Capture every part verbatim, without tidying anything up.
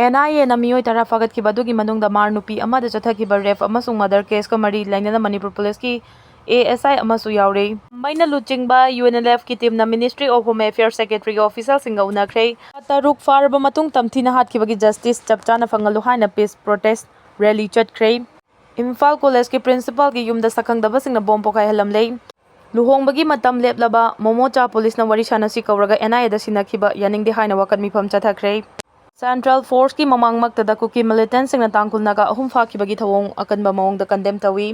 And ꯑꯥꯏ ꯑꯦꯅ ꯃꯤꯑꯣꯏ ꯇꯔꯥ ꯐꯥꯒꯠꯈꯤꯕ ꯑꯗꯨꯒꯤ ꯃꯅꯨꯡꯗ ꯃꯥꯔ ꯅꯨꯄꯤ ꯑꯃꯗ ꯆꯠꯊꯈꯤꯕ ꯔꯦꯞ ꯑꯃꯁꯨꯡ ꯃꯔꯗꯔ ꯀꯦꯁꯀ ꯃꯔꯤ ꯂꯩꯅꯅ ꯃꯅꯤꯄꯨꯔ ꯄꯨꯂꯤꯁꯀꯤ ꯑꯦ ꯑꯦꯁ ꯑꯥꯏ ꯑꯃꯁꯨ ꯌꯥꯎꯔꯤ꯫ ꯃꯨꯝꯕꯥꯏꯅ ꯂꯨꯆꯤꯡꯕ ꯌꯨ ꯑꯦꯟ ꯑꯦꯜ ꯑꯦꯐꯀꯤ ꯇꯤꯝꯅ ꯃꯤꯅꯤꯁꯇ꯭ꯔꯤ ꯑꯣꯐ ꯍꯣꯝ ꯑꯦꯐꯤꯌꯔꯁ ꯁꯦꯀ꯭ꯔꯦꯇꯔꯤꯒ ꯑꯣꯐꯤꯁꯤꯌꯦꯜꯁꯤꯡꯒ ꯎꯅꯈ꯭ꯔꯦ꯫ ꯊꯥ ꯇꯔꯨꯛ ꯐꯥꯔꯕ ꯃꯇꯨꯡ ꯇꯝꯊꯤꯅ ꯍꯥꯠꯈꯤꯕꯒꯤ ꯖꯁꯇꯤꯁ ꯆꯞ ꯆꯥꯅ ꯐꯪꯍꯜꯂꯨ ꯍꯥꯏꯅ ꯄꯤꯁ ꯄ꯭ꯔꯣꯇꯦꯁ ꯔꯦꯂꯤ ꯆꯠꯈ꯭ꯔꯦ꯫ ꯏꯝꯐꯥꯜ ꯀꯣꯂꯦꯖꯀꯤ ꯄ꯭ꯔꯤꯟꯁꯤꯄꯥꯜꯒꯤ ꯌꯨꯝꯗ ꯁꯛꯈꯪꯗꯕꯁꯤꯡꯅ ꯕꯣꯝ ꯄꯣꯈꯥꯏꯍꯜꯂꯝꯂꯦ꯫ ꯂꯨꯍꯣꯡꯕꯒꯤ ꯃꯇꯝ ꯂꯦꯞꯂꯕ ꯃꯣꯃꯣꯆꯥ ꯄꯨꯂꯤꯁꯅ ꯋꯥꯔꯤ ꯁꯥꯟꯅꯁꯤ ꯀꯧꯔꯒ ꯑꯦꯟ ꯑꯥꯏ ꯑꯦꯗ ꯁꯤꯟꯅꯈꯤꯕ ꯌꯥꯅꯤꯡꯗꯦ ꯍꯥꯏꯅ ꯋꯥꯀꯠ ꯃꯤꯐꯝ ꯆꯠꯊꯈ꯭ꯔꯦ꯫ ꯁꯦꯟꯇ꯭ꯔꯦꯜ ꯐꯣꯔꯁꯀꯤ ꯃꯃꯥꯡꯃꯛꯇꯗ ꯀꯨꯀꯤ ꯃꯤꯂꯤꯇꯦꯟꯁꯤꯡꯅ ꯇꯥꯡꯈꯨꯜ ꯅꯥꯒꯥ ꯑꯍꯨꯝ ꯐꯥꯈꯤꯕꯒꯤ ꯊꯧꯑꯣꯡ ꯑꯀꯟꯕ ꯃꯑꯣꯡꯗ ꯀꯟꯗꯦꯝ ꯇꯧꯏ꯫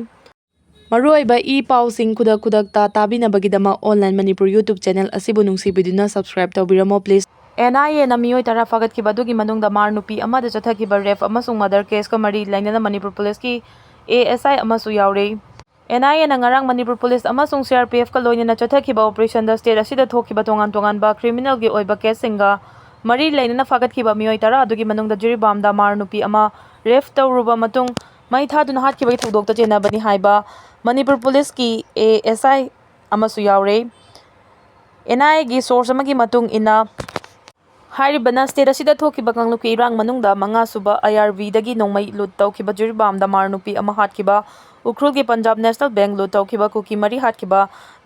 ꯃꯔꯨꯑꯣꯏꯕ ꯏ ꯄꯥꯎꯁꯤꯡ ꯈꯨꯗꯛ ꯈꯨꯗꯛꯇ ꯇꯥꯕꯤꯅꯕꯒꯤꯗꯃꯛ ꯑꯣꯟꯂꯥꯏꯟ ꯃꯅꯤꯄꯨꯔ ꯌꯨꯇ꯭ꯌꯨꯕ ꯆꯦꯅꯦꯜ ꯑꯁꯤꯕꯨ ꯅꯨꯡꯁꯤꯕꯤꯗꯨꯅ ꯁꯕꯁꯀ꯭ꯔꯥꯏꯕ ꯇꯧꯕꯤꯔꯝꯃꯣ ꯄ꯭ꯂꯤꯖ꯫ ꯑꯦꯟ ꯑꯥꯏ ꯑꯦꯅ ꯃꯤꯑꯣꯏ ꯇꯔꯥ ꯐꯥꯒꯠꯈꯤꯕ ꯑꯗꯨꯒꯤ ꯃꯅꯨꯡꯗ ꯃꯥꯔ ꯅꯨꯄꯤ ꯑꯃꯗ ꯆꯠꯊꯈꯤꯕ ꯔꯦꯞ ꯑꯃꯁꯨꯡ ꯃꯔꯗꯔ ꯀꯦꯁꯀ ꯃꯔꯤ ꯂꯩꯅꯅ ꯃꯅꯤꯄꯨꯔ ꯄꯨꯂꯤꯁꯀꯤ ꯑꯦ ꯑꯦꯁ ꯑꯥꯏ ꯑꯃꯁꯨ ꯌꯥꯎꯔꯤ꯫ ꯑꯦꯟ ꯑꯥꯏ ꯑꯦꯅ ꯉꯔꯥꯡ ꯃꯅꯤꯄꯨꯔ ꯄꯨꯂꯤꯁ ꯑꯃꯁꯨꯡ ꯁꯤ ꯑꯥꯔ ꯄꯤ ꯑꯦꯐꯀ ꯂꯣꯏꯅꯅ ꯆꯠꯊꯈꯤꯕ ꯑꯣꯄꯔꯦꯁꯟꯗ ꯁ꯭ꯇꯦꯠ ꯑꯁꯤꯗ ꯊꯣꯛꯈꯤꯕ ꯇꯣꯉꯥꯟ ꯇꯣꯉꯥꯟꯕ ꯀ꯭ꯔꯤꯃꯤꯅꯦꯜꯒꯤ ꯑꯣꯏꯕ ꯀꯦꯁꯁꯤꯡꯒ ꯃꯔꯤ ꯂꯩꯅꯅ ꯐꯥꯒꯠꯈꯤꯕ ꯃꯤꯑꯣꯏ ꯇꯔꯥ ꯑꯗꯨꯒꯤ ꯃꯅꯨꯡꯗ ꯖꯤꯔꯤꯕꯥꯝꯗ ꯃꯥꯔ ꯅꯨꯄꯤ ꯑꯃ ꯔꯦꯞ ꯇꯧꯔꯨꯕ ꯃꯇꯨꯡ ꯃꯩ ꯊꯥꯗꯨꯅ ꯍꯥꯠꯈꯤꯕꯒꯤ ꯊꯧꯗꯣꯛꯇ ꯆꯦꯟꯅꯕꯅꯤ ꯍꯥꯏꯕ ꯃꯅꯤꯄꯨꯔ ꯄꯨꯂꯤꯁꯀꯤ ꯑꯦ ꯑꯦꯁ ꯑꯥꯏ ꯑꯃꯁꯨ ꯌꯥꯎꯔꯦ꯫ ꯑꯦꯟ ꯑꯥꯏ ꯑꯦꯒꯤ ꯁꯣꯔꯁ ꯑꯃꯒꯤ ꯃꯇꯨꯡ ꯏꯟꯅ, ꯍꯥꯏꯔꯤꯕꯅ ꯁ꯭ꯇꯦꯠ ꯑꯁꯤꯗ ꯊꯣꯛꯈꯤꯕ ꯀꯥꯡꯂꯨꯞꯀꯤ ꯏꯔꯥꯡ ꯃꯅꯨꯡꯗ ꯃꯉꯥ ꯁꯨꯕ ꯑꯥꯏ ꯑꯥꯔ ꯕꯤꯗꯒꯤ ꯅꯣꯡꯃꯩ ꯂꯨꯠ ꯇꯧꯈꯤꯕ ꯖꯤꯔꯤꯕꯥꯝꯗ ꯃꯥꯔ ꯅꯨꯄꯤ ꯑꯃ ꯍꯥꯠꯈꯤꯕ ꯎꯈ꯭ꯔꯨꯜꯒꯤ ꯄꯟꯖꯥꯕ ꯅꯦꯁꯅꯦꯜ ꯕꯦꯡ ꯂꯨꯠ ꯇꯧꯈꯤꯕ ꯀꯨꯀꯤ ꯃꯔꯤ ꯍꯥꯠꯈꯤꯕ,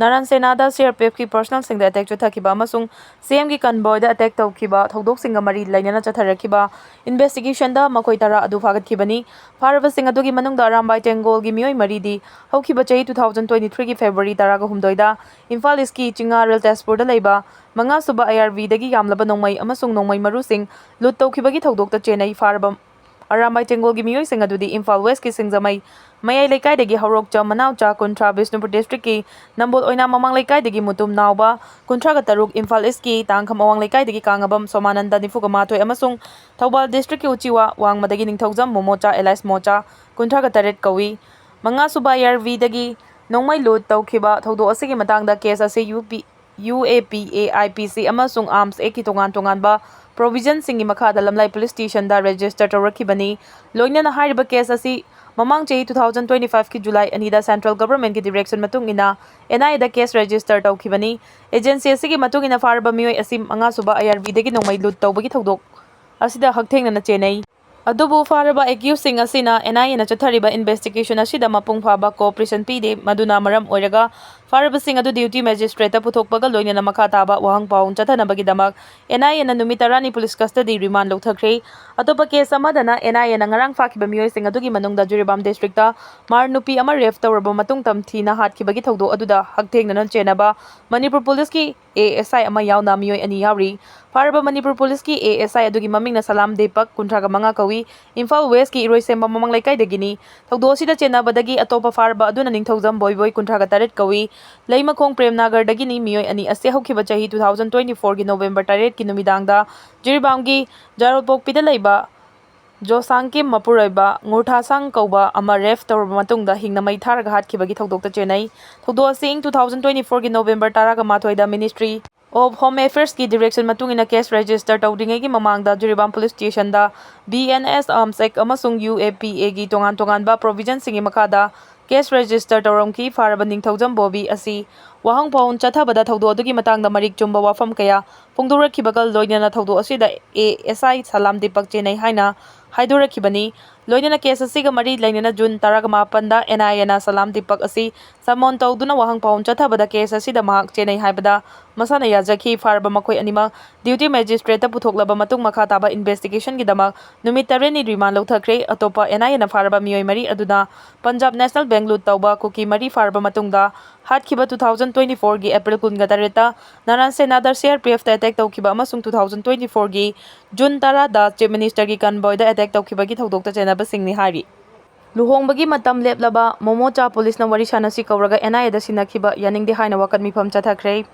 ꯅꯥꯔꯥꯟ ꯁꯦꯅꯥꯗ ꯁꯤ ꯑꯥꯔ ꯄꯤ ꯑꯦꯐꯀꯤ ꯄꯔꯁꯅꯦꯜꯁꯤꯡꯗ ꯑꯦꯇꯦꯛ ꯆꯠꯊꯈꯤꯕ ꯑꯃꯁꯨꯡ ꯁꯤ ꯑꯦꯝꯒꯤ ꯀꯟꯚꯣꯏꯗ ꯑꯦꯇꯦꯛ ꯇꯧꯈꯤꯕ ꯊꯧꯗꯣꯛꯁꯤꯡꯒ ꯃꯔꯤ ꯂꯩꯅꯅ ꯆꯠꯊꯔꯛꯈꯤꯕ ꯏꯟꯚꯦꯁꯇꯤꯒꯦꯁꯟꯗ ꯃꯈꯣꯏ ꯇꯔꯥ ꯑꯗꯨ ꯐꯥꯒꯠꯈꯤꯕꯅꯤ꯫ ꯐꯥꯔꯕꯁꯤꯡ ꯑꯗꯨꯒꯤ ꯃꯅꯨꯡꯗ ꯑꯔꯥꯝꯕꯥꯏ ꯇꯦꯡꯒꯣꯜꯒꯤ ꯃꯤꯑꯣꯏ ꯃꯔꯤꯗꯤ ꯍꯧꯈꯤꯕ ꯆꯍꯤ two thousand twenty three ꯒꯤ ꯐꯦꯕ꯭ꯔꯨꯋꯥꯔꯤ ꯇꯔꯥꯒ ꯍꯨꯝꯗꯣꯏꯗ ꯏꯝꯐꯥꯜ ꯏꯁꯀꯤ ꯆꯤꯡꯉꯥꯔꯦꯜ ꯇꯦꯖꯄꯨꯔꯗ ꯂꯩꯕ ꯃꯉꯥ ꯁꯨꯕ ꯑꯥꯏ ꯑꯥꯔ ꯕꯤꯗꯒꯤ ꯌꯥꯝꯂꯕ ꯅꯣꯡꯃꯩ ꯑꯃꯁꯨꯡ ꯅꯣꯡꯃꯩ ꯃꯔꯨꯁꯤꯡ ꯂꯨꯠ ꯇꯧꯈꯤꯕꯒꯤ ꯊꯧꯗꯣꯛꯇ ꯆꯦꯟꯅꯩ꯫ ꯐꯥꯔꯕ ꯑꯔꯥꯝꯕꯥꯏ ꯇꯦꯡꯒꯣꯜꯒꯤ ꯃꯤꯑꯣꯏꯁꯤꯡ ꯑꯗꯨꯗꯤ ꯏꯝꯐꯥꯜ ꯋꯦꯁꯀꯤ ꯁꯤꯡꯖꯃꯩ ꯃꯌꯥꯏ ꯂꯩꯀꯥꯏꯗꯒꯤ ꯍꯧꯔꯣꯛꯆꯝ ꯃꯅꯥꯎꯆꯥ ꯀꯨꯟꯊ꯭ꯔꯥ, ꯕꯤꯁꯅꯨꯄꯨꯔ ꯗꯤꯁꯇ꯭ꯔꯤꯛꯀꯤ ꯅꯝꯕꯣꯜ ꯑꯣꯏꯅꯥꯝ ꯃꯃꯥꯡ ꯂꯩꯀꯥꯏꯗꯒꯤ ꯃꯨꯇꯨꯝ ꯅꯥꯎꯕ ꯀꯨꯟꯊ꯭ꯔꯥꯒ ꯇꯔꯨꯛ, ꯏꯝꯐꯥꯜ ꯏꯁꯀꯤ ꯇꯥꯡꯈꯝ ꯑꯋꯥꯡ ꯂꯩꯀꯥꯏꯗꯒꯤ ꯀꯥꯡꯉꯕꯝ ꯁꯣꯃꯥꯅꯟꯗ ꯅꯤꯐꯨꯒ ꯃꯥꯊꯣꯏ ꯑꯃꯁꯨꯡ ꯊꯧꯕꯥꯜ ꯗꯤꯁꯇ꯭ꯔꯤꯛꯀꯤ ꯎꯆꯤꯋꯥ ꯋꯥꯡꯃꯗꯒꯤ ꯅꯤꯡꯊꯧꯖꯝ ꯃꯣꯃꯣꯆꯥ ꯑꯦꯂꯥꯏꯁ ꯃꯣꯆꯥ ꯀꯨꯟꯊ꯭ꯔꯥꯒ ꯇꯔꯦꯠ ꯀꯧꯏ꯫ ꯃꯉꯥ ꯁꯨꯕ ꯑꯥꯏ ꯑꯥꯔ ꯕꯤꯗꯒꯤ ꯅꯣꯡꯃꯩ ꯂꯨꯠ ꯇꯧꯈꯤꯕ ꯊꯧꯗꯣꯛ ꯑꯁꯤꯒꯤ ꯃꯇꯥꯡꯗ ꯀꯦꯁ ꯑꯁꯤ U P U A P A I P ꯁꯤ ꯑꯃꯁꯨꯡ ꯑꯥꯔꯝꯁ ꯑꯦꯛꯀꯤ ꯇꯣꯉꯥꯟ ꯇꯣꯉꯥꯟꯕ ꯄ꯭ꯔꯣꯚꯤꯖꯟꯁꯤꯡꯒꯤ ꯃꯈꯥꯗ ꯂꯝꯂꯥꯏ ꯄꯨꯂꯤꯁ ꯁ꯭ꯇꯦꯁꯟꯗ ꯔꯦꯖꯤꯁꯇꯔ ꯇꯧꯔꯛꯈꯤꯕꯅꯤ꯫ ꯂꯣꯏꯅꯅ ꯍꯥꯏꯔꯤꯕ ꯀꯦꯁ ꯑꯁꯤ ꯃꯃꯥꯡ ꯆꯍꯤ two thousand twenty five ꯀꯤ ꯖꯨꯂꯥꯏ ꯑꯅꯤꯗ ꯁꯦꯟꯇ꯭ꯔꯦꯜ ꯒꯚꯔꯟꯃꯦꯟꯠꯀꯤ ꯗꯤꯔꯦꯛꯁꯟ ꯃꯇꯨꯡ ꯏꯟꯅ ꯑꯦꯟ ꯑꯥꯏ ꯑꯦꯗ ꯀꯦꯁ ꯔꯦꯖꯤꯁꯇꯔ ꯇꯧꯈꯤꯕꯅꯤ꯫ ꯑꯦꯖꯦꯟꯁꯤ ꯑꯁꯤꯒꯤ ꯃꯇꯨꯡ ꯏꯟꯅ ꯐꯥꯔꯕ ꯃꯤꯑꯣꯏ ꯑꯁꯤ ꯃꯉꯥ ꯁꯨꯕ ꯑꯥꯏ ꯑꯥꯔ ꯕꯤꯗꯒꯤ ꯅꯣꯡꯃꯩ ꯂꯨꯠ ꯇꯧꯕꯒꯤ ꯊꯧꯗꯣꯛ ꯑꯁꯤꯗ ꯍꯛꯊꯦꯡꯅꯅ ꯆꯦꯟꯅꯩ꯫ ꯑꯗꯨꯕꯨ ꯐꯥꯔꯕ ꯑꯦꯀ꯭ꯌꯨꯁꯁꯤꯡ ꯑꯁꯤꯅ ꯑꯦꯟ ꯑꯥꯏ ꯑꯦꯅ ꯆꯠꯊꯔꯤꯕ ꯏꯟꯚꯦꯁꯇꯤꯒꯦꯁꯟ ꯑꯁꯤꯗ ꯃꯄꯨꯡ ꯐꯥꯕ ꯀꯣꯑꯣꯄꯔꯦꯁꯟ ꯄꯤꯗꯦ, ꯃꯗꯨꯅ ꯃꯔꯝ ꯑꯣꯏꯔꯒ ꯐꯥꯔꯕꯁꯤꯡ ꯑꯗꯨ ꯗ꯭ꯌꯨꯇꯤ ꯃꯦꯖꯤꯁꯇ꯭ꯔꯦꯠꯇ ꯄꯨꯊꯣꯛꯄꯒ ꯂꯣꯏꯅꯅ ꯃꯈꯥ ꯇꯥꯕ ꯋꯥꯍꯪ ꯄꯥꯎꯍꯪ ꯆꯠꯊꯅꯕꯒꯤꯗꯃꯛ ꯑꯦꯟ ꯑꯥꯏ ꯑꯦꯅ ꯅꯨꯃꯤꯠ ꯇꯔꯥꯅꯤ ꯄꯨꯂꯤꯁ ꯀꯁꯇꯗꯤ ꯔꯤꯃꯥꯟ ꯂꯧꯊꯈ꯭ꯔꯦ꯫ ꯑꯇꯣꯞꯄ ꯀꯦꯁ ꯑꯃꯗꯅ ꯑꯦꯟ ꯑꯥꯏ ꯑꯦꯅ ꯉꯔꯥꯡ ꯐꯥꯈꯤꯕ ꯃꯤꯑꯣꯏꯁꯤꯡ ꯑꯗꯨꯒꯤ ꯃꯅꯨꯡꯗ ꯖꯤꯔꯤꯕꯥꯝ ꯗꯤꯁꯇ꯭ꯔꯤꯛꯇ ꯃꯥꯔ ꯅꯨꯄꯤ ꯑꯃ ꯔꯦꯞ ꯇꯧꯔꯕ ꯃꯇꯨꯡ ꯇꯝꯊꯤꯅ ꯍꯥꯠꯈꯤꯕꯒꯤ ꯊꯧꯗꯣꯛ ꯑꯗꯨꯗ ꯍꯛꯊꯦꯡꯅꯅ ꯆꯦꯟꯅꯕ ꯃꯅꯤꯄꯨꯔ ꯄꯨꯂꯤꯁꯀꯤ ꯑꯦ ꯑꯦꯁ ꯑꯥꯏ ꯑꯃ ꯌꯥꯎꯅ ꯃꯤꯑꯣꯏ ꯑꯅꯤ ꯌꯥꯎꯔꯤ꯫ ꯐꯥꯔꯕ ꯃꯅꯤꯄꯨꯔ ꯄꯨꯂꯤꯁꯀꯤ ꯑꯦ ꯑꯦꯁ ꯑꯥꯏ ꯑꯗꯨꯒꯤ ꯃꯃꯤꯡꯅ ꯁꯂꯥꯝ ꯗꯤꯄꯛ, ꯀꯨꯟꯊ꯭ꯔꯥꯒ ꯃꯉꯥ ꯀꯧꯏ꯫ ꯏꯝꯐꯥꯜ ꯋꯦꯁꯀꯤ ꯏꯔꯣꯏꯁꯦꯝꯕ ꯃꯃꯥꯡ ꯂꯩꯀꯥꯏꯗꯒꯤꯅꯤ꯫ ꯊꯧꯗꯣꯛ ꯑꯁꯤꯗ ꯆꯦꯟꯅꯕꯗꯒꯤ ꯑꯇꯣꯞꯄ ꯐꯥꯔꯕ ꯑꯗꯨꯅ ꯅꯤꯡꯊꯧꯖꯝ ꯕꯣꯏꯕꯣꯏ, ꯀꯨꯟꯊ꯭ꯔꯥꯒ ꯇꯔꯦꯠ ꯀꯧꯏ꯫ ꯂꯩꯃꯈꯣꯡ ꯄ꯭ꯔꯦꯝꯅꯥꯒꯔꯗꯒꯤꯅꯤ꯫ ꯃꯤꯑꯣꯏ ꯑꯅꯤ ꯑꯁꯤ ꯍꯧꯈꯤꯕ ꯆꯍꯤ two thousand twenty fourꯒꯤ ꯅꯣꯕꯦꯝꯕꯔ ꯇꯔꯦꯠꯀꯤ ꯅꯨꯃꯤꯗꯥꯡꯗ ꯖꯤꯔꯤꯕꯥꯝꯒꯤ ꯖꯥꯔꯣꯜꯄꯣꯛꯄꯤꯗ ꯂꯩꯕ ꯖꯣꯁꯥꯡꯀꯤꯝ ꯃꯄꯨꯔꯣꯏꯕ ꯉꯨꯔꯊꯥꯁꯥꯡ ꯀꯧꯕ ꯑꯃ ꯔꯦꯞ ꯇꯧꯔꯕ ꯃꯇꯨꯡꯗ ꯍꯤꯡꯅ ꯃꯩ ꯊꯥꯔꯒ ꯍꯥꯠꯈꯤꯕꯒꯤ ꯊꯧꯗꯣꯛꯇ ꯆꯦꯟꯅꯩ꯫ ꯊꯧꯗꯣꯛ ꯑꯁꯤ ꯏꯪ two thousand twenty fourꯒꯤ ꯅꯣꯕꯦꯝꯕꯔ ꯇꯔꯥꯒ ꯃꯥꯊꯣꯏꯗ Ministry of Home Affairsꯀꯤ ꯗꯤꯔꯦꯛꯁꯟ ꯃꯇꯨꯡ ꯏꯟꯅ ꯀꯦꯁ ꯔꯦꯖꯤꯁꯇꯔ ꯇꯧꯗ꯭ꯔꯤꯉꯩꯒꯤ ꯃꯃꯥꯡꯗ ꯖꯤꯔꯤꯕꯥꯝ ꯄꯨꯂꯤꯁ ꯁ꯭ꯇꯦꯁꯟꯗ B N S Arms Act ꯑꯃꯁꯨꯡ U A P Aꯒꯤ ꯇꯣꯉꯥꯟ ꯇꯣꯉꯥꯟꯕ ꯄ꯭ꯔꯣꯚꯤꯖꯟꯁꯤꯡꯒꯤ ꯃꯈꯥꯗ ꯀꯦꯁ ꯔꯦꯖꯤꯁꯇꯔ ꯇꯧꯔꯝꯈꯤ꯫ ꯐꯥꯔꯕ ꯅꯤꯡꯊꯧꯖꯝ ꯕꯣꯕꯤ ꯑꯁꯤ ꯋꯥꯍꯪ ꯄꯥꯎꯍꯪ ꯆꯠꯊꯕꯗ ꯊꯧꯗꯣꯛ ꯑꯗꯨꯒꯤ ꯃꯇꯥꯡꯗ ꯃꯔꯤꯛ ꯆꯨꯝꯕ ꯋꯥꯐꯝ ꯀꯌꯥ ꯐꯣꯡꯗꯣꯔꯛꯈꯤꯕꯒ ꯂꯣꯏꯅꯅ ꯊꯧꯗꯣꯛ ꯑꯁꯤꯗ ꯑꯦ ꯑꯦꯁ ꯑꯥꯏ ꯁꯂꯥꯝ ꯗꯤꯄꯛ ꯆꯦꯟꯅꯩ ꯍꯥꯏꯅ ꯍꯥꯏꯗꯣꯔꯛꯈꯤꯕꯅꯤ꯫ ꯂꯣꯏꯅꯅ ꯀꯦꯁ ꯑꯁꯤꯒ ꯃꯔꯤ ꯂꯩꯅꯅ ꯖꯨꯟ ꯇꯔꯥꯃꯥꯄꯟꯗ ꯑꯦꯟ ꯑꯥꯏ ꯑꯦꯅ ꯁꯂꯥꯝ ꯗꯤꯄꯛ ꯑꯁꯤ ꯁꯃꯣꯟ ꯇꯧꯗꯨꯅ ꯋꯥꯍꯪ ꯄꯥꯎꯍꯪ ꯆꯠꯊꯕꯗ ꯀꯦꯁ ꯑꯁꯤꯗ ꯃꯍꯥꯛ ꯆꯦꯟꯅꯩ ꯍꯥꯏꯕꯗ ꯃꯁꯥꯅ ꯌꯥꯖꯈꯤ꯫ ꯐꯥꯔꯕ ꯃꯈꯣꯏ ꯑꯅꯤꯃꯛ ꯗ꯭ꯌꯨꯇꯤ ꯃꯦꯖꯤꯁꯇ꯭ꯔꯦꯠꯇ ꯄꯨꯊꯣꯛꯂꯕ ꯃꯇꯨꯡ ꯃꯈꯥ ꯇꯥꯕ ꯏꯟꯚꯦꯁꯇꯤꯒꯦꯁꯟꯒꯤꯗꯃꯛ ꯅꯨꯃꯤꯠ ꯇꯔꯦꯠꯅꯤ ꯔꯤꯃꯥꯟ ꯂꯧꯊꯈ꯭ꯔꯦ꯫ ꯑꯇꯣꯞꯄ ꯑꯦꯟ ꯑꯥꯏ ꯑꯦꯅ ꯐꯥꯔꯕ ꯃꯤꯑꯣꯏ ꯃꯔꯤ ꯑꯗꯨꯅ ꯄꯟꯖꯥꯕ ꯅꯦꯁꯅꯦꯜ ꯕꯦꯡꯛ ꯂꯨꯠ ꯇꯧꯕ ꯀꯨꯀꯤ ꯃꯔꯤ ꯐꯥꯔꯕ ꯃꯇꯨꯡꯗ ꯍꯥꯠꯈꯤꯕ two thousand twenty fourꯒꯤ ꯑꯦꯄ꯭ꯔꯤꯜ ꯀꯨꯟꯒ ꯇꯔꯦꯠꯇ ꯅꯥꯔꯥꯟ ꯁꯦꯅꯥꯗ C R P Fꯇ ꯑꯦꯇꯦꯛ ꯇꯧꯈꯤꯕ ꯑꯃꯁꯨꯡ two thousand twenty fourꯒꯤ ꯖꯨꯟ ꯇꯔꯥꯗ Chief Ministerꯒꯤ convoyꯗ ꯑꯦꯇꯦꯛ ꯇꯧꯈꯤꯕꯒꯤ ꯊꯧꯗꯣꯛꯇ ꯆꯦꯟꯅꯕꯁꯤꯡꯅꯤ ꯍꯥꯏꯔꯤ꯫ ꯂꯨꯍꯣꯡꯕꯒꯤ ꯃꯇꯝ ꯂꯦꯞꯂꯕ ꯃꯣꯃꯣꯆꯥ ꯄꯨꯂꯤꯁꯅ ꯋꯥꯔꯤ ꯁꯥꯅꯁꯤ ꯀꯧꯔꯒ ꯑꯦꯟ ꯑꯥꯏ ꯑꯦꯗ ꯁꯤꯟꯅꯈꯤꯕ ꯌꯥꯅꯤꯡꯗꯦ ꯍꯥꯏꯅ ꯋꯥꯀꯠ ꯃꯤꯐꯝ ꯆꯠꯊꯈ꯭ꯔꯦ꯫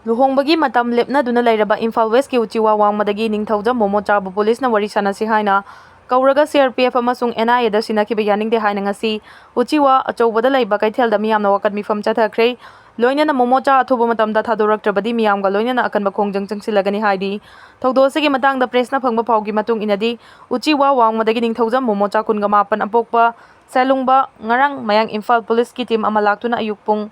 ꯂꯨꯍꯣꯡꯕꯒꯤ ꯃꯇꯝ ꯂꯦꯞꯅꯗꯨꯅ ꯂꯩꯔꯕ ꯏꯝꯐꯥꯜ ꯋꯦꯁꯀꯤ ꯎꯆꯤꯋꯥ ꯋꯥꯡꯃꯗꯒꯤ ꯅꯤꯡꯊꯧꯖꯝ ꯃꯣꯃꯣꯆꯥꯕꯨ ꯄꯨꯂꯤꯁꯅ ꯋꯥꯔꯤ ꯁꯥꯅꯁꯤ ꯍꯥꯏꯅ ꯀꯧꯔꯒ C R P F ꯑꯃꯁꯨꯡ N I Aꯗ ꯁꯤꯟꯅꯈꯤꯕ ꯌꯥꯅꯤꯡꯗꯦ ꯍꯥꯏꯅ ꯉꯁꯤ ꯎꯆꯤꯋꯥ ꯑꯆꯧꯕꯗ ꯂꯩꯕ ꯀꯩꯊꯦꯜꯗ ꯃꯤꯌꯥꯝꯅ ꯋꯥꯀꯠ ꯃꯤꯐꯝ ꯆꯠꯊꯈ꯭ꯔꯦ꯫ ꯂꯣꯏꯅꯅ ꯃꯣꯃꯣꯆꯥ ꯑꯊꯨꯕ ꯃꯇꯝꯗ ꯊꯥꯗꯣꯔꯛꯇ꯭ꯔꯕꯗꯤ ꯃꯤꯌꯥꯝꯒ ꯂꯣꯏꯅꯅ ꯑꯀꯟꯕ ꯈꯣꯡꯖꯪ ꯆꯪꯁꯤꯜꯂꯒꯅꯤ ꯍꯥꯏꯔꯤ꯫ ꯊꯧꯗꯣꯛ ꯑꯁꯤꯒꯤ ꯃꯇꯥꯡꯗ ꯄ꯭ꯔꯦꯁꯅ ꯐꯪꯕ ꯄꯥꯎꯒꯤ ꯃꯇꯨꯡ ꯏꯟꯅꯗꯤ, ꯎꯆꯤꯋꯥ ꯋꯥꯡꯃꯗꯒꯤ ꯅꯤꯡꯊꯧꯖꯝ ꯃꯣꯃꯣꯆꯥ ꯀꯨꯟꯒ ꯃꯥꯄꯟ ꯑꯄꯣꯛꯄ ꯁꯦꯂꯨꯡꯕ ꯉꯔꯥꯡ ꯃꯌꯥꯡ ꯏꯝꯐꯥꯜ ꯄꯨꯂꯤꯁꯀꯤ ꯇꯤꯝ ꯑꯃ ꯂꯥꯛꯇꯨꯅ ꯑꯌꯨꯛ ꯄꯨꯡ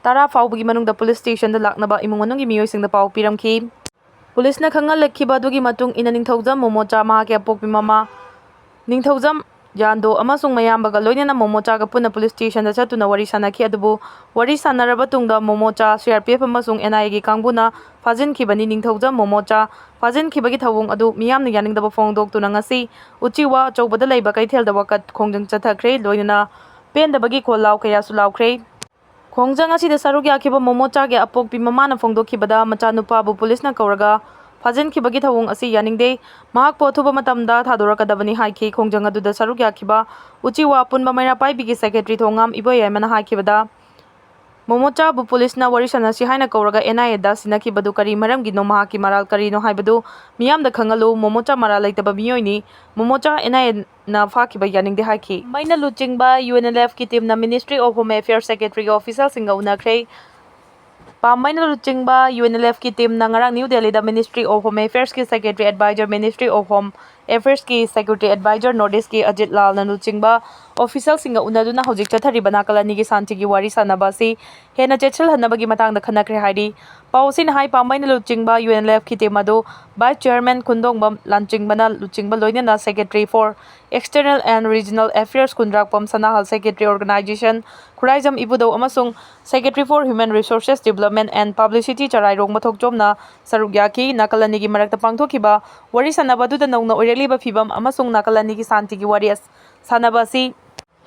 ꯇꯔꯥ ꯐꯥꯎꯕꯒꯤ ꯃꯅꯨꯡꯗ ꯄꯨꯂꯤꯁ ꯁ꯭ꯇꯦꯁꯟꯗ ꯂꯥꯛꯅꯕ ꯏꯃꯨꯡ ꯃꯅꯨꯡꯒꯤ ꯃꯤꯑꯣꯏꯁꯤꯡꯗ ꯄꯥꯎ ꯄꯤꯔꯝꯈꯤ꯫ ꯄꯨꯂꯤꯁꯅ ꯈꯪꯍꯜꯂꯛꯈꯤꯕ ꯑꯗꯨꯒꯤ ꯃꯇꯨꯡ ꯏꯟꯅ, ꯅꯤꯡꯊꯧꯖꯝ ꯃꯣꯃꯣꯆꯥ ꯃꯍꯥꯛꯀꯤ ꯑꯄꯣꯛꯄꯤ ꯃꯃꯥ ꯅꯤꯡꯊꯧꯖꯝ ꯌꯥꯟꯗꯣ ꯑꯃꯁꯨꯡ ꯃꯌꯥꯝꯕꯒ ꯂꯣꯏꯅꯅ ꯃꯣꯃꯣꯆꯥꯒ ꯄꯨꯟꯅ ꯄꯨꯂꯤꯁ ꯁ꯭ꯇꯦꯁꯟꯗ ꯆꯠꯇꯨꯅ ꯋꯥꯔꯤ ꯁꯥꯅꯈꯤ꯫ ꯑꯗꯨꯕꯨ ꯋꯥꯔꯤ ꯁꯥꯅꯔꯕ ꯇꯨꯡꯗ ꯃꯣꯃꯣꯆꯥ ꯁꯤ ꯑꯥꯔ ꯄꯤ ꯑꯦꯐ ꯑꯃꯁꯨꯡ ꯑꯦꯟ ꯑꯥꯏ ꯑꯦꯒꯤ ꯀꯥꯡꯕꯨꯅ ꯐꯥꯖꯤꯟꯈꯤꯕꯅꯤ꯫ ꯅꯤꯡꯊꯧꯖꯝ ꯃꯣꯃꯣꯆꯥ ꯐꯥꯖꯤꯟꯈꯤꯕꯒꯤ ꯊꯧꯑꯣꯡ ꯑꯗꯨ ꯃꯤꯌꯥꯝꯅ ꯌꯥꯅꯤꯡꯗꯕ ꯐꯣꯡꯗꯣꯛꯇꯨꯅ ꯉꯁꯤ ꯎꯆꯤꯋꯥ ꯑꯆꯧꯕꯗ ꯂꯩꯕ ꯀꯩꯊꯦꯜꯗ ꯋꯥꯀꯠ ꯈꯣꯡꯖꯪ ꯆꯠꯊꯈ꯭ꯔꯦ꯫ ꯂꯣꯏꯅꯅ ꯄꯦꯟꯗꯕꯒꯤ ꯈꯣꯜ ꯂꯥꯎ ꯀꯌꯥꯁꯨ ꯂꯥꯎꯈ꯭ꯔꯦ꯫ ꯈꯣꯡꯖꯪ ꯑꯁꯤꯗ ꯁꯔꯨꯛ ꯌꯥꯈꯤꯕ ꯃꯣꯃꯣꯆꯥꯒꯤ ꯑꯄꯣꯛꯄꯤ ꯃꯃꯥꯅ ꯐꯣꯡꯗꯣꯛꯈꯤꯕꯗ, ꯃꯆꯥꯅꯨꯄꯥꯕꯨ ꯄꯨꯂꯤꯁꯅ ꯀꯧꯔꯒ ꯐꯥꯖꯤꯟꯈꯤꯕꯒꯤ ꯊꯧꯑꯣꯡ ꯑꯁꯤ ꯌꯥꯅꯤꯡꯗꯦ꯫ ꯃꯍꯥꯛꯄꯨ ꯑꯊꯨꯕ ꯃꯇꯝꯗ ꯊꯥꯗꯣꯔꯛꯀꯗꯕꯅꯤ ꯍꯥꯏꯈꯤ꯫ ꯈꯣꯡꯖꯪ ꯑꯗꯨꯗ ꯁꯔꯨꯛ ꯌꯥꯈꯤꯕ ꯎꯆꯤꯋꯥ ꯑꯄꯨꯟꯕ ꯃꯩꯔꯥ ꯄꯥꯏꯕꯤꯒꯤ ꯁꯦꯀ꯭ꯔꯦꯇꯔꯤ ꯊꯣꯉꯥꯝ ꯏꯕꯣꯌꯥꯏꯃꯅ ꯍꯥꯏꯈꯤꯕꯗ, ꯃꯣꯃꯣꯆꯥꯕꯨ ꯄꯨꯂꯤꯁꯅ ꯋꯥꯔꯤ ꯁꯥꯟꯅꯁꯤ ꯍꯥꯏꯅ ꯀꯧꯔꯒ ꯑꯦꯟ ꯑꯥꯏ ꯑꯦꯗ ꯁꯤꯟꯅꯈꯤꯕꯗꯨ ꯀꯔꯤ ꯃꯔꯝꯒꯤꯅꯣ? ꯃꯍꯥꯛꯀꯤ ꯃꯔꯥꯜ ꯀꯔꯤꯅꯣ ꯍꯥꯏꯕꯗꯨ ꯃꯤꯌꯥꯝꯗ ꯈꯪꯍꯜꯂꯨ꯫ ꯃꯣꯃꯣꯆꯥ ꯃꯔꯥꯜ ꯂꯩꯇꯕ ꯃꯤꯑꯣꯏꯅꯤ꯫ ꯃꯣꯃꯣꯆꯥ ꯑꯦꯟ ꯑꯥꯏ ꯑꯦꯅ ꯐꯥꯈꯤꯕ ꯌꯥꯅꯤꯡꯗꯦ ꯍꯥꯏꯈꯤ꯫ ꯃꯩꯅ ꯂꯨꯆꯤꯡꯕ ꯌꯨ ꯑꯦꯟ ꯑꯦꯜ ꯑꯦꯐꯀꯤ ꯇꯤꯝꯅ Ministry of Home Affairs ꯁꯦꯀ꯭ꯔꯦꯇꯔꯤꯒ ꯑꯣꯐꯤꯁꯤꯌꯦꯜꯁꯤꯡꯒ ꯎꯅꯈ꯭ꯔꯦ꯫ ꯄꯥꯝꯕꯩꯅ ꯂꯨꯆꯤꯡꯕ ꯌꯨ ꯑꯦꯟ ꯑꯦꯜ ꯑꯦꯐꯀꯤ ꯇꯤꯝꯅ ꯉꯔꯥꯡ ꯅ꯭ꯌꯨ ꯗꯦꯜꯂꯤꯗ Ministry of Home Affairs ꯀꯤ secretary adviser, Ministry of Home Affairs ꯀꯤ ꯁꯦꯀ꯭ꯔꯦꯇꯔꯤ ꯑꯦꯗꯚꯥꯏꯖꯔ North East ꯀꯤ ꯑꯖꯤꯠ ꯂꯥꯜꯅ ꯂꯨꯆꯤꯡꯕ ꯑꯣꯐꯤꯁꯤꯌꯦꯜꯁꯤꯡꯒ ꯎꯅꯗꯨꯅ ꯍꯧꯖꯤꯛ ꯆꯠꯊꯔꯤꯕ ꯅꯥꯀꯜ ꯑꯅꯤꯒꯤ ꯁꯥꯟꯇꯤꯒꯤ ꯋꯥꯔꯤ ꯁꯥꯟꯅꯕ ꯑꯁꯤ ꯍꯦꯟꯅ ꯆꯦꯠꯁꯤꯜꯍꯟꯅꯕꯒꯤ ꯃꯇꯥꯡꯗ ꯈꯟꯅꯈ꯭ꯔꯦ ꯍꯥꯏꯔꯤ꯫ ꯄꯥꯎ ꯑꯁꯤꯅ ꯍꯥꯏ, ꯄꯥꯝꯕꯩꯅ ꯂꯨꯆꯤꯡꯕ ꯌꯨ ꯑꯦꯟ ꯑꯦꯜ ꯑꯦꯐꯀꯤ ꯇꯤꯝ ꯑꯗꯨ ꯚꯥꯏꯁ ꯆꯤꯌꯔꯃꯦꯟ ꯈꯨꯟꯗꯣꯡꯕꯝ ꯂꯥꯟꯆꯤꯡꯕꯅ ꯂꯨꯆꯤꯡꯕ, ꯂꯣꯏꯅꯅ Secretary for External and Regional Affairs Khundrakpam ꯁꯅꯥꯍꯜ, Secretary Organization Khuraijam ꯏꯕꯨꯙꯧ ꯑꯃꯁꯨꯡ Secretary for Human Resources Development and Publicity ꯆꯔꯥꯏꯔꯣꯡꯕ ꯊꯣꯛꯆꯣꯝꯅ ꯁꯔꯨꯛ ꯌꯥꯈꯤ꯫ ꯅꯥꯀꯜ ꯑꯅꯤꯒꯤ ꯃꯔꯛꯇ ꯄꯥꯡꯊꯣꯛꯈꯤꯕ ꯋꯥꯔꯤ ꯁꯥꯟꯅꯕ ꯑꯗꯨꯗ ꯅꯧꯅ ꯑꯣꯏꯔꯛꯂꯤꯕ ꯐꯤꯕꯝ ꯑꯃꯁꯨꯡ ꯅꯥꯀꯜ ꯑꯅꯤꯒꯤ ꯁꯥꯟꯇꯤꯒꯤ ꯋꯥꯔꯤ ꯑꯁ-, ꯁꯥꯟꯅꯕ ꯑꯁꯤ